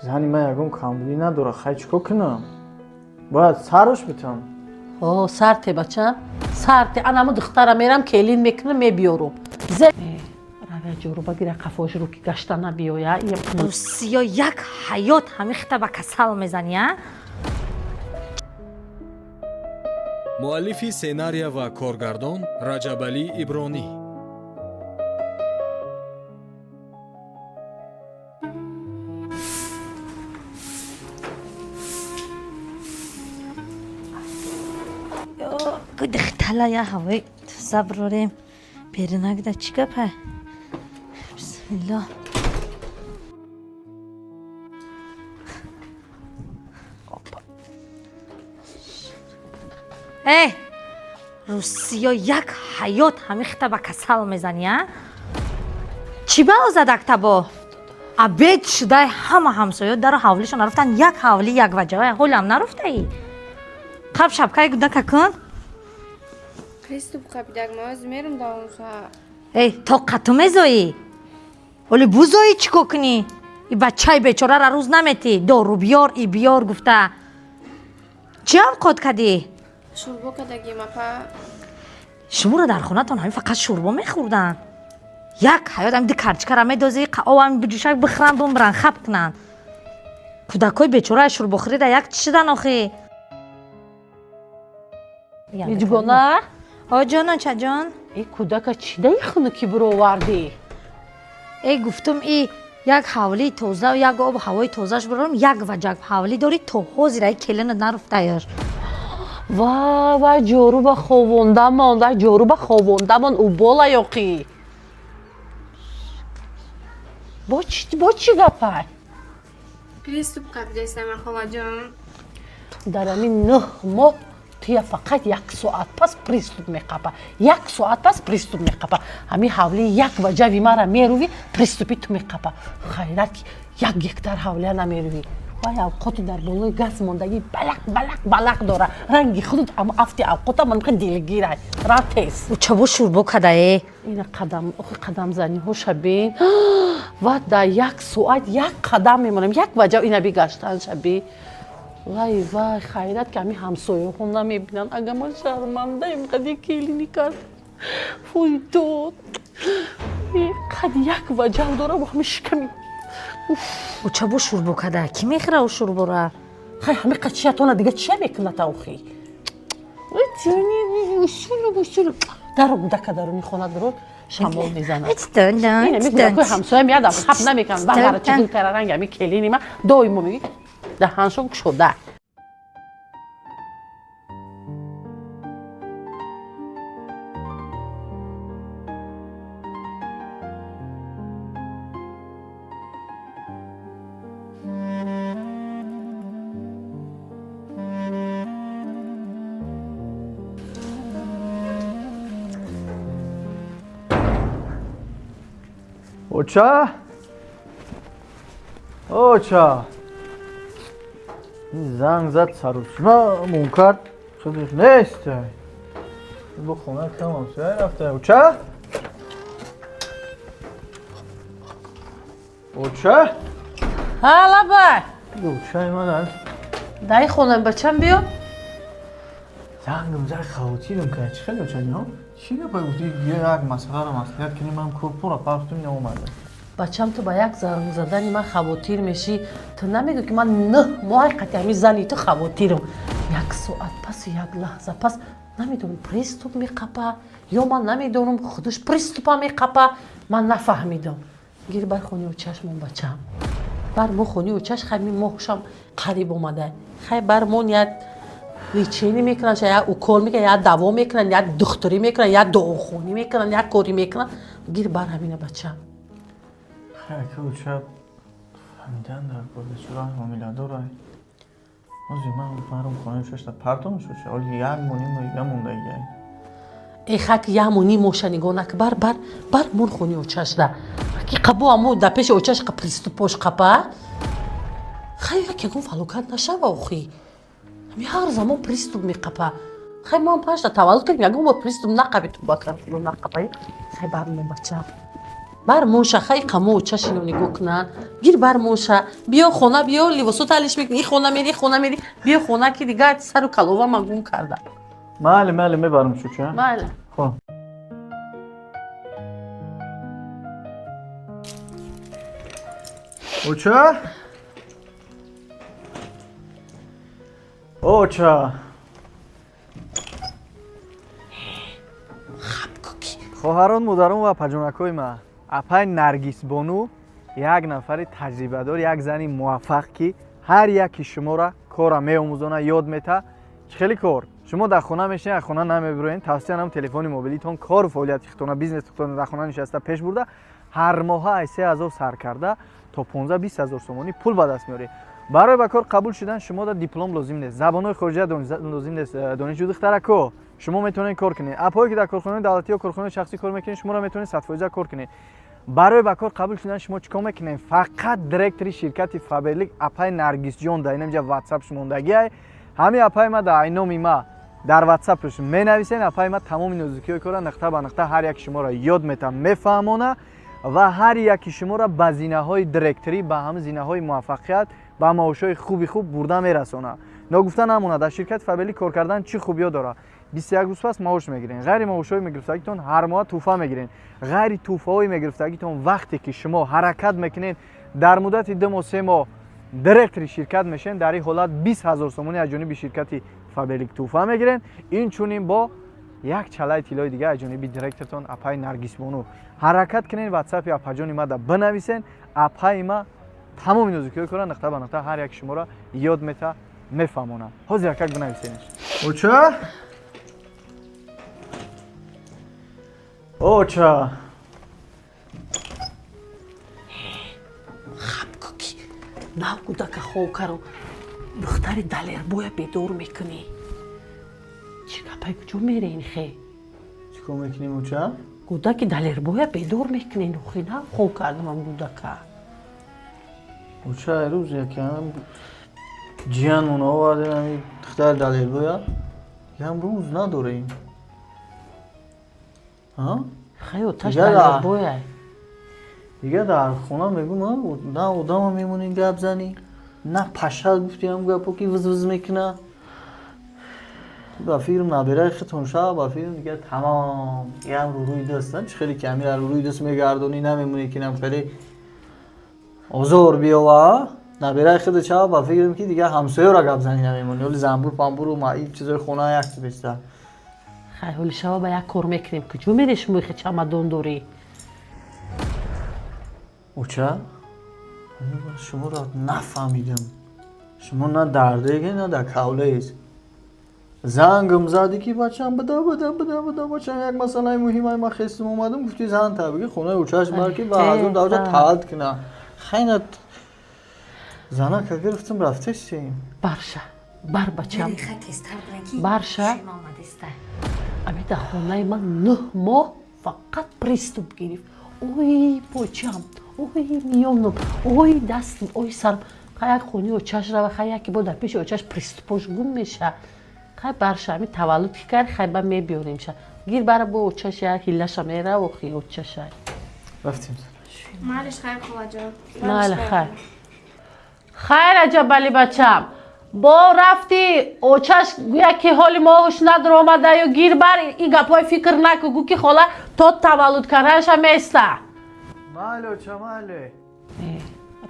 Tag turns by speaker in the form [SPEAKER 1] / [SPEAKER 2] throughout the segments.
[SPEAKER 1] Зани ман ягон камбудӣ надорад, хай чӣ кор кунам? Бояд сарш битам.
[SPEAKER 2] О, сарте, бачам, сарте. Анамо духтара мерам, келин мекунам, мебиёрум. Зе равя ҷоруба гира, қафош рӯ ки гашта набиёя.
[SPEAKER 3] Русиё, як ҳаёт ҳамин хита ба касал мезанӣ, а?
[SPEAKER 4] Муаллифи сценария ва коргардон Раҷабалӣ Ибронӣ.
[SPEAKER 3] Дихтала я ҳавои тоза бирорем. Беринагда чӣ гапа? Бисмилло. Э, русиё, як ҳаёт ҳамин хита ба касал мезанӣ, а? Чӣ бало задак табо? Абед шудай, ҳама ҳамсоё дару ҳавлишон нарафтан, як ҳавли як ваҷава ҳолам нарафтаӣ. Қаб шапкаи гудака кун.
[SPEAKER 5] Приступ қапидак, ман мерам давомша.
[SPEAKER 3] Эй, тоқату мезоӣ? Ҳоли бузоӣ, чӣ кор кунӣ? И бачаи бечорара рӯз наметӣ, дору биёр, и биёр гуфта. Чӣ авқот кардӣ?
[SPEAKER 5] Шӯрбо кардагим, апа.
[SPEAKER 3] Шуморо дар хонатон ҳамин фақат шӯрбо мехӯрданд. Як ҳаёт ҳамин ду карчикара медозӣ, овам биҷӯшак бихӯранд, бумбиранд, хап кунанд. Кӯдакҳои бечораи шӯрбохӯрида як чӣ шудан охӣ?
[SPEAKER 2] Миҷгона.
[SPEAKER 3] О, ҷонон, чаҷон.
[SPEAKER 2] Э, кӯдака чӣ даи хунукӣ бировардӣ?
[SPEAKER 3] Э, гуфтум, и як ҳавлии тоза, як об ҳавои тозаш бирорам, як ваҷак ҳавлӣ дорӣ, то ҳозир ай келина наруфтаяш.
[SPEAKER 2] Ва вай ҷоруба ховондамон, вай ҷоруба ховондамон, убола ёқӣ. Бо чӣ гапай?
[SPEAKER 5] Приступ қапидастам, холаҷон.
[SPEAKER 2] Дар ҳамин 9 моҳ туя фақат як соат пас приступ меқапа, як соат пас приступ меқапа. Ҳамин ҳавлии як ваҷави мара мерӯвӣ, приступи ту меқапа. Хайрат ки як гектар ҳавлия намерӯвӣ. Вай авқоти дар болои газ мондагӣ балақ балақ балақ дора, ранги худут ама афти авқота ман дилгирай ра тез.
[SPEAKER 3] Чабо шӯрбо кадае?
[SPEAKER 2] Ина қадам, охи қадамзаниҳоша бин. Ва дар як соат як қадам мемонам, як ваҷав ина бигаштанша би. Вай, вай, хайрат ки ҳамин ҳамсояҳо намебинанд. Агар ман шармандаем, қади келини кард, фуй дод, қад як ваҷав дорам, ҳами шиками.
[SPEAKER 3] Чабо шӯрбо када? Кӣ мехӯра ӯ шӯрбора?
[SPEAKER 2] Хай, ҳами қад чиятона дига чия мекунад охи? Даро гудака даруни хона дурод, шамол мезанад. Ҳамсоя меядам, хаб намекунад, вағара чигил кара, ранги ҳами келини ма доимо меги даҳаншон кушода.
[SPEAKER 1] Оча? Оча! Занг зад, сарусма мункар, худиш нест. Бо хона кам ҳамсоя рафта. Оча? Оча?
[SPEAKER 2] Ҳа, лабай.
[SPEAKER 1] Очаи ман.
[SPEAKER 2] Даи хона, бачам, биё.
[SPEAKER 1] Зангам зад, хавотирам кард. Чӣ хеле, оча ҷон? Чӣ гапа гуфтӣ? Як масъаларо маслиҳат кунем, ман курпура пафтум, наомадам.
[SPEAKER 2] Бачам, ту ба як занг задани ман хавотир мешӣ? Ту намегӯ ки ман 9 моҳи қати ҳамин зани ту хавотирам. Як соат пасу як лаҳза пас намедонам приступ меқапа ё ман намедонам худаш приступа меқапа, ман нафаҳмидам. Гир бар хони очашмон, бачам, бар мо хони очаш. Хай, моҳшам қариб омада, хай бар мо як лечение мекунанд, як укол мекунанд, як даво мекунанд, як духтурӣ мекунанд, як дуохонӣ мекунанд, як корӣ мекунанд. Гир бар ҳамина, бачам.
[SPEAKER 1] Оча, фаҳмидан дар бечора ҳомиладорай. Ҳозир ман баром хонаи шашта партом шуша. Оли як моҳ ним моҳ мондагиай.
[SPEAKER 2] Э, хак, як моҳ ним моша нигоҳ нак, бар бар бар мон хони очашда ки қабо аму дар пеши очаш қа приступош қапа. Хай, як ягон фалокат нашава охи. Ҳами ҳар замон приступ меқапа. Хай, мо панҷта таваллуд кардем, ягон бор приступ нақаби, ту бакар нақапай. Хай, бар мон, бачам. Бар моша, хай қамо чашино нигоҳ кунанд. Гир бар моша, биё хона, биё либосо талиш мекунӣ, хона мери, хона мери, биё хона ки дигар сару калова ман гум карда.
[SPEAKER 1] Майли, майли, мебарам чуча.
[SPEAKER 2] Майли.
[SPEAKER 1] Хоб. Оча? Оча. Хоҳарон, модарон ва паҷонакҳои ман, апаи Наргисбону як нафари таҷрибадор, як зани муваффақ, ки ҳар яки шуморо корра меомӯзона, ёд мета. Чӣ хеле кор? Шумо дар хона мешинед, аз хона намебироед, тавсия нам телефони мобилитон кору фаъолияти худтона, бизнеси худтона дар хона нишаста пеш бурда, ҳар моҳа аз 3000 сар карда то 15-20 ҳазор сомонӣ пул ба даст меоред. Барои ба кор қабул шудан шумо да диплом лозим нест, забонҳои хориҷия лозим нест, донишҷӯ духтарако шумо метавонед кор кунед. Апое ки дар корхонаи давлатӣ ё корхонаи шахсӣ кор мекунед, шуморо метавонед 100% кор кунед. Барои ба кор қабул шудан шумо чӣ кор мекунед? Фақат директори ширкати Фаберлик апаи Наргисҷон дар инамҷа ватсапш мондагиай. Ҳамин апаи ма дар айноми ма дар ватсапш менависен, апаи ма тамоми нозукиҳои корро нуқта ба нуқта ҳар яки шуморо ёд мета, мефаҳмона ва ҳар яки шуморо ба зинаҳои директорӣ, ба ҳамин зинаҳои муваффақият, ба маошҳои хуби хуб бурда мерасона. Ногуфта намонад, дар ширкати Фаберлик кор кардан чӣ хубиё дорад? 21 рӯз пас маош мегирен. Ғайри маошҳои мегирифтагитон ҳар моҳ тӯҳфа мегирен. Ғайри тӯҳфаҳои мегирифтагитон вақте ки шумо ҳаракат мекунед, дар муддати 2 моҳ, 3 моҳ директори ширкат мешен, дар ин ҳолат 20 ҳазор сомонӣ аз ҷониби ширкати Фаберлик тӯҳфа мегирен. Инчунин бо як чалаи тиллои дига аз ҷониби директортон апаи Наргисбону. Ҳаракат кунед, ватсапи апаҷони ма да бинависен, апаи ма тамоми нозукиҳои корро нуқта ба нуқта ҳар яки шуморо ёд мета, мефаҳмонад. Ҳозир якак бинависенаш. Оча? Оча.
[SPEAKER 2] Хаб ки нав кӯдака хов каро духтари Далербоя бедор мекунӣ. Чӣ гапай, куҷо мерен хе?
[SPEAKER 1] Чӣ кор мекунем, оча?
[SPEAKER 2] Кӯдаки Далербоя бедор мекунен, охи нав хов кардам кӯдака.
[SPEAKER 1] Оча, рӯз якам ҷиянмон овардем ҳами духтари Далербоя. Ям рӯз надорем.
[SPEAKER 2] Хай оташ Далербоя.
[SPEAKER 1] Дига дар хона мегӯм, на одама мемонем гап занӣ, на паша гуфтиам гапо ки виз-виз мекуна. Ба филм набираи хитон шава, ба филм дига тамом. Ям рӯи даст, чӣ хеле ки ҳамира рӯи даст мегардонӣ, намемонӣ ки нам хеле озор биёва. Набираи хида шава, ба фикрам ки дига ҳамсоёра гап занӣ намемонӣ. Оли замбур памбуру ин чизои хона як чиз бештар.
[SPEAKER 2] Хай ҳоли шава ба як кор мекунем. Куҷо мерӣ шумо хе чамадон дорӣ?
[SPEAKER 1] Оча, шуморо нафаҳмидам. Шумо на дар деге, на дар кавлест. Зангам задӣ ки бачам бада бада бада бада бачам як масъалаи муҳимай ма хестим омадам, гуфти зан та бигӣ хонаи очаш бар ки ба ҳазур давҷа таваллуд куна. Хайна занака гирифтам рафтестем.
[SPEAKER 2] Барша, бар бачам. Барша. Ами дар хонаи ман 9 моҳ фақат приступ гирифт. Ой почам, ой миёнам, ой дастам, ой сарам. Хай як хонаи очаш рава, хай яке бо дар пеши очаш приступош гум меша. Хай барша, ами таваллуд ки кард, хай ба мебиёремша. Гир бара бо очаш як ҳиллаша мера, охи очаша.
[SPEAKER 1] Рафтем.
[SPEAKER 5] Малиш хайр, холаҷон.
[SPEAKER 2] Майли хайр. Хайр, Раҷабали бачам. Бо рафти очаш гӯя ки ҳоли моҳуш надаромадаю гир бар ин гапҳои фикр наку, гӯ ки хола то таваллуд карданаша места.
[SPEAKER 1] Майли, оча, майли.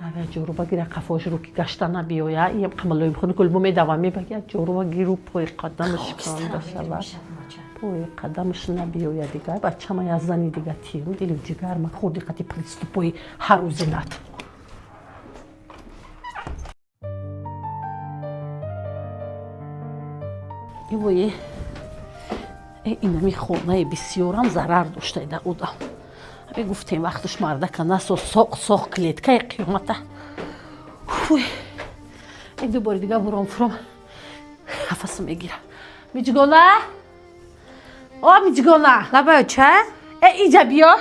[SPEAKER 2] Равя ҷоруба гира қафош рӯ ки гашта набиёя. Иям қамалоим хуни кулмо медава мебагя ҷоруба гиру пои қадамаш канда шава. Пои қадамаш набиёя дига. Бачама я зани дига тиюм дилу ҷигар ма хурди қати приступои ҳаррӯзинат. Ивое, инами хонаи бисёрам зарар дошта да одам. Ами гуфтем вақташ мардака насо соқ соқ клеткаи қиёмата. Фуй. Ин ду бори дига буром фуром ҳафасам мегира. Миҷгона? О, Миҷгона!
[SPEAKER 3] Лабай оча?
[SPEAKER 2] Иҷа биё.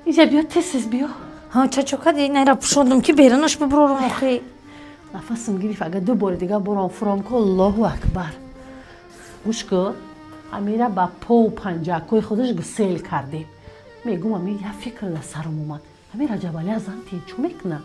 [SPEAKER 2] Иҷа биё, тез-тез биё.
[SPEAKER 3] Ҳа, ча чо кади? Найра пушондум ки берунаш бибурорум охи.
[SPEAKER 2] Нафасам гирифт, агар ду бори дига буром фуром ку, Аллоҳу акбар. Гӯш кун, амира ба пову панҷакҳои худаш гусел кардем. Мегум, ами я фикр дар сарам омад. Ами Раҷабалия зан тин чӯ мекуна?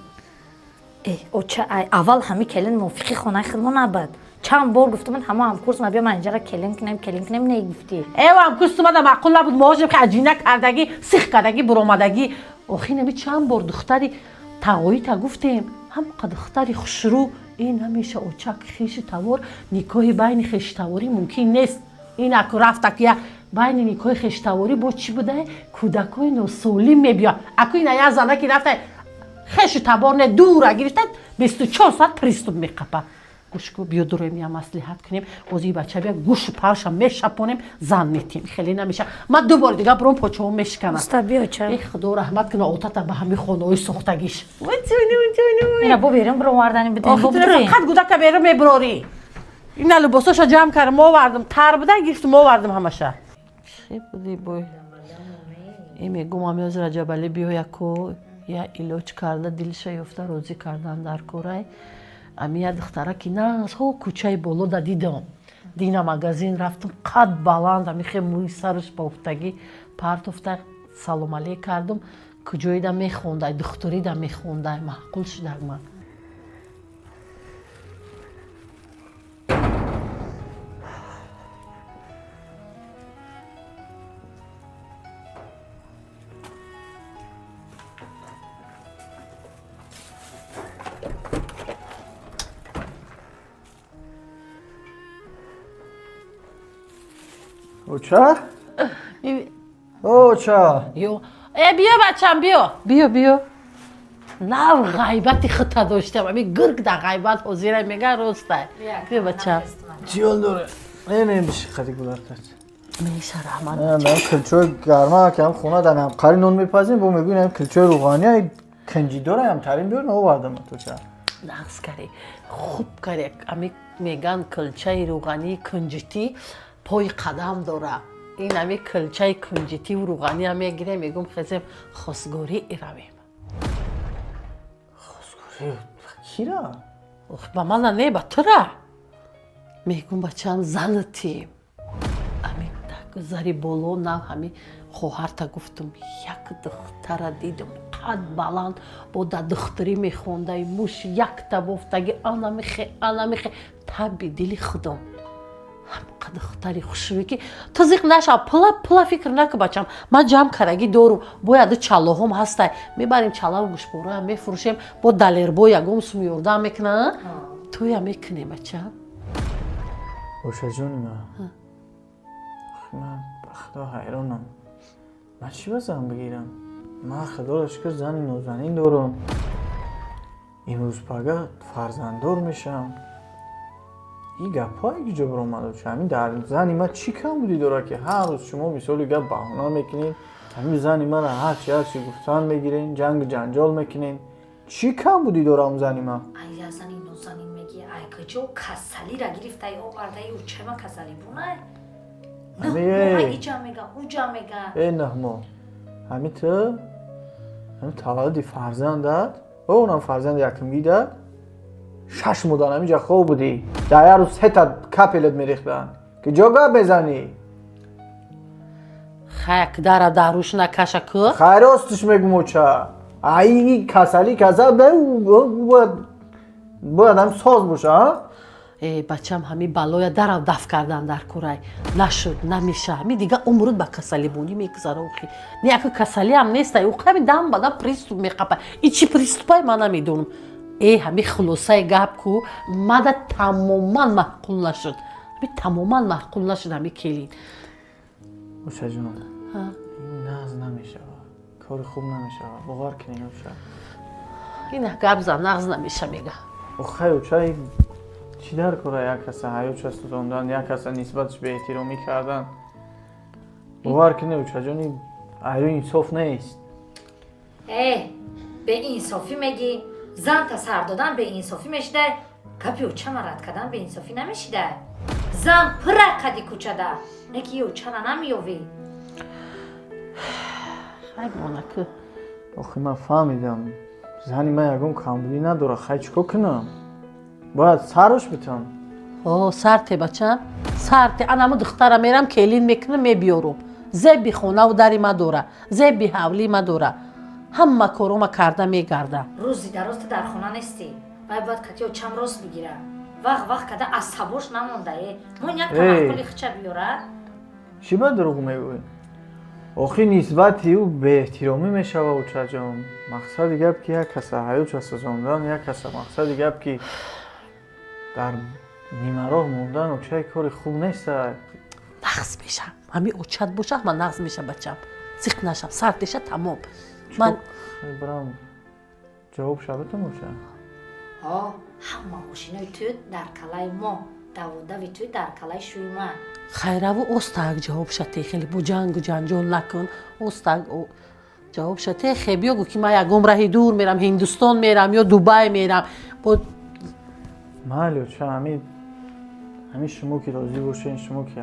[SPEAKER 3] Э, оча, ай аввал ҳами келин мувофиқи хонаи худмо набад. Чанд бор гуфтам, ҳама ҳамкурс ма, бия ман инҷара келин кунем, келин кунем, не гуфтӣ.
[SPEAKER 2] Эва, ҳамкурс тумада маъқул набуд, моҳошем ки аҷина кардагӣ, сих кардагӣ, буромадагӣ. Охи нами чанд бор духтари тағоита гуфтем, ҳамқа духтари хушрӯ, ин ҳамеша очак хеши тавор, никоҳи байни хешитаворӣ мумкин нест. Ин аку рафтак я байни никоҳи хешитаворӣ бо чӣ буда, кӯдакҳои носолим мебиёд. Аку ина як зана ки рафта хешу табор не дура гирифта, 24 соат приступ меқапа. Гӯш ку, биё дуроем, я маслиҳат кунем. Ози бача бия, гӯшу парша мешапонем, зан метем. Хеле намеша. Ман ду бори дига буром, почаҳо мешиканам.
[SPEAKER 3] Уста, биё ча.
[SPEAKER 2] Э, худо раҳмат куна отата ба ҳами хонаҳои сохтагиш.
[SPEAKER 3] Ина бо берем бировардани бидем, бо бидроем.
[SPEAKER 2] Фақат гудака берум мебирорӣ. Ина либосоша ҷамъ кардам, овардам, тар буда, гирифтам, овардам ҳамаша. Чӣ буди бой? Э, мегум, ами оз Раҷабалӣ биёяку, я илоҷ карда, дилша ёфта, розӣ кардан дар корай. Ами я духтара ки насҳо кӯчаи боло да дидам. Дина магазин рафтам, қад баланд, ами хе мӯи сараш бофтагӣ, партофта, салом алейк кардам. Куҷоида мехондай? Духтурида мехондай. Маъқул шудак ман.
[SPEAKER 1] Оча? Оча.
[SPEAKER 2] Ё, э, биё, бачам, биё. Биё, биё. Нав ғайбати худта доштам. Ами гирг дар ғайбат ҳозира мега, ростай. Биё, бачам.
[SPEAKER 1] Чӣ ҳол дора? Не, не, биши қади гуларкат.
[SPEAKER 2] Меша, раҳмат.
[SPEAKER 1] Не, килчои гарма ки ҳам хона дар ҳам қари нон мепазем, бо мегӯем ҳам килчои рӯғани ай кунҷи дора, ҳам тарин биёр, наовардам то ча.
[SPEAKER 2] Нағз карӣ. Хуб карӣ. Ами меган килчаи рӯғании кунҷитӣ пои қадам дора. Ин ами килчаи кунҷитиву рӯғаниам мегирем, мегум хезем, хосгорӣ иравем.
[SPEAKER 1] Хосгорӣ кира?
[SPEAKER 2] Ох, ба мана не, ба тура. Мегум, бачам, занатем. Ами зари боло нав ҳами хоҳарта гуфтум, як духтара дидум, қад баланд, бо да духтурӣ мехондай, муш якта бофтаги, анамихе, анамихе, таби дили худом. Ҳамқа духтари хушрӯй ки ту зиқ нашав, пула пула фикр наку, бачам, ман ҷамъ карагӣ дорум, бояд чаллоҳом ҳастай, мебарем чаллаву гӯшпораам мефурӯшем, бо далербо ягон сум ёрдам мекуна, туя мекунем, бачам.
[SPEAKER 1] Ошаҷони ман. Ман ба худо ҳайронам. Ман чӣ ба зан бигирам? Ман худоро шукр зани нозанин дорам. Имрӯз пага фарзанддор мешавам. Ин гапҳое ки ҷо баромада, ҳамин дар зани ман чӣ камбудӣ дорад, ки ҳар рӯз шумо мисоли гап баҳона мекунед, ҳамин зани мара ҳарчи ҳарчи гуфтан мегирен, ҷангу ҷанҷол мекунен. Чӣ камбудӣ дорам зани ман?
[SPEAKER 3] Ай, я зани нозанин мегӣ, ай куҷо касалира гирифтай овардаи, учема касали бунай? Иҷа мега, уҷа мега.
[SPEAKER 1] Э, наҳмо, ҳами ту ҳами таваллуди фарзандат, онам фарзанди якумгидат, 6 моҳ дар ҳаминҷа хоб будӣ, дар як рӯз сета капелет мерехтанд, ки ҷо гап мезанӣ?
[SPEAKER 2] Хаяк дара даруш накаша ку.
[SPEAKER 1] Хай, ростиш мегум, оча, ай касалӣ касал бояд ҳам соз боша, а?
[SPEAKER 2] Э, бачам, ҳами балоя дарав даф кардан дар курай нашуд, намеша. Ҳами дига умрут ба касалибонӣ мегузара. Охи не, яку касалиам нестай, ӯ ҳами дам ба дам приступ меқапа. И чӣ приступай, ман намедонам. Э, ҳами хулосаи гап ку, мада тамоман маъқул нашуд, ҳами тамоман маъқул нашуд ҳами келин.
[SPEAKER 1] Очаҷон, наз намешава, кори хуб намешава, бовар кунед, оча.
[SPEAKER 2] Ина гап зан, нағз намеша мега.
[SPEAKER 1] Охай, оча, чӣ дар кора як каса ҳаётша сӯзондан, як каса нисбаташ беэҳтиромӣ кардан? Бовар кунед, очаҷони, айрӯ инсоф нест.
[SPEAKER 3] Э, беинсофӣ мегӣ? Занта сар додан беинсофӣ мешидай, гапи очама рад кардан беинсофӣ намешидай? Зан пура қади кӯчада, не ки очара намеёвӣ.
[SPEAKER 2] Хай, монаку.
[SPEAKER 1] Охи, ман фаҳмидам, зани ман ягон камбудӣ надорад. Хай, чӣ кор кунам? Бояд сараш битам.
[SPEAKER 2] О, сарте, бачам, сарте. Анамо духтара мерам, келин мекунам, мебиёрум. Зеби хонаву дари ма дора, зеби ҳавлӣ ма дора, ҳама корома карда мегарда.
[SPEAKER 3] Рӯзи дароз ту дар хона нестӣ, вай бояд катиё чам рост бигира. Вақт вақт када асабош намонда е. Мо як
[SPEAKER 1] Эй.
[SPEAKER 3] Таваққули хича биёра.
[SPEAKER 1] Чӣ ба дурӯғ мегӯӣ? Охи, нисбати ӯ беэҳтиромӣ мешава, очаҷон. Мақсади гап, ки як каса ҳаётша сӯзондан, як каса, мақсади гап, ки дар нимароҳ мондан, очаи, кори хуб неста.
[SPEAKER 2] Нағз меша, ҳами очат боша, ҳама нағз меша, бачам, зиқ нашав, сар деша, тамом, ман.
[SPEAKER 1] Барам, ҷавоб шабатам, оча.
[SPEAKER 3] Ҳо, ҳама мошинои ту дар калаи мо, даводави ту дар калаи шӯи ман.
[SPEAKER 2] Хайраву остак ҷавоб шате, хеле бо ҷангу ҷанҷол накун, остак ҷавоб шате. Хе, биё, гӯ ки ман ягон раҳи дур мерам, Ҳиндустон мерам ё Дубай мерам бо.
[SPEAKER 1] Майли, оча, ҳами шумо ки розӣ бошен, шумо ки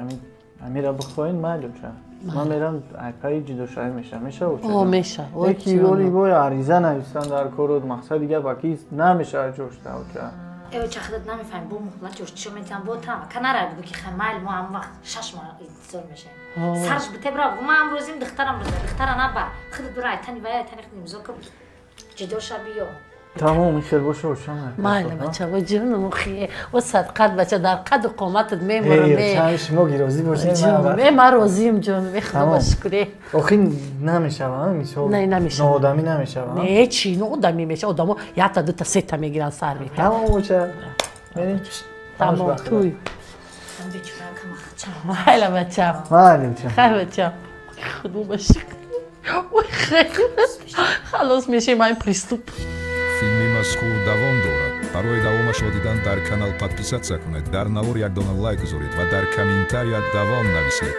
[SPEAKER 1] ҳамира бихоҳен, майли, оча, ман мерам, айпаи ҷудошавӣ мешавам, мешава, оча?
[SPEAKER 2] О, меша.
[SPEAKER 1] Яки оли боя ариза нависанд дар корот, мақсади гап, аки намешава ҷошта, оча.
[SPEAKER 3] Э, оча, худат намефаҳми, бо муҳлат ҷош чиё метиҳам, бо там канара бугӯ, ки хай, майли, мо ҳам вақт 6 моҳ интизор мешавем. Сарш бите, бира, ма ҳам розим, духтарам роза, духтара наба, худат бира, айтани вай, айтани худ имзо кун, ҷудо ша, биё.
[SPEAKER 1] Тамом, ин хел боша, оча.
[SPEAKER 2] Майли, бача, во ҷонум, хе, во садқат, бача, дар қаду қоматат меморам.
[SPEAKER 1] Эй, шумо ки розӣ бошед.
[SPEAKER 2] Ҷон, ман розием, ҷон, худо ба
[SPEAKER 1] Тамом.
[SPEAKER 2] шукре.
[SPEAKER 1] Охи, намешава, мисол?
[SPEAKER 2] Не, намешава.
[SPEAKER 1] Ноодамӣ намешава?
[SPEAKER 2] Не, чӣ ноодамӣ меша? Одамо якта, дута, сета мегиранд, сар метан.
[SPEAKER 1] Тамом, оча, мерем.
[SPEAKER 2] Тамом, туй.
[SPEAKER 3] Ам бечора кама хача.
[SPEAKER 2] Майла, бачам.
[SPEAKER 1] Майли, оча.
[SPEAKER 2] Хай, бачам, худо ба шукр. Ой, хай, халос мешем айн приступ.
[SPEAKER 6] Филми мазкур давом дорад. Барои давомашро дидан дар канал подписаться кунед, дар навор як дона лайк гузоред ва дар комментария давом нависед.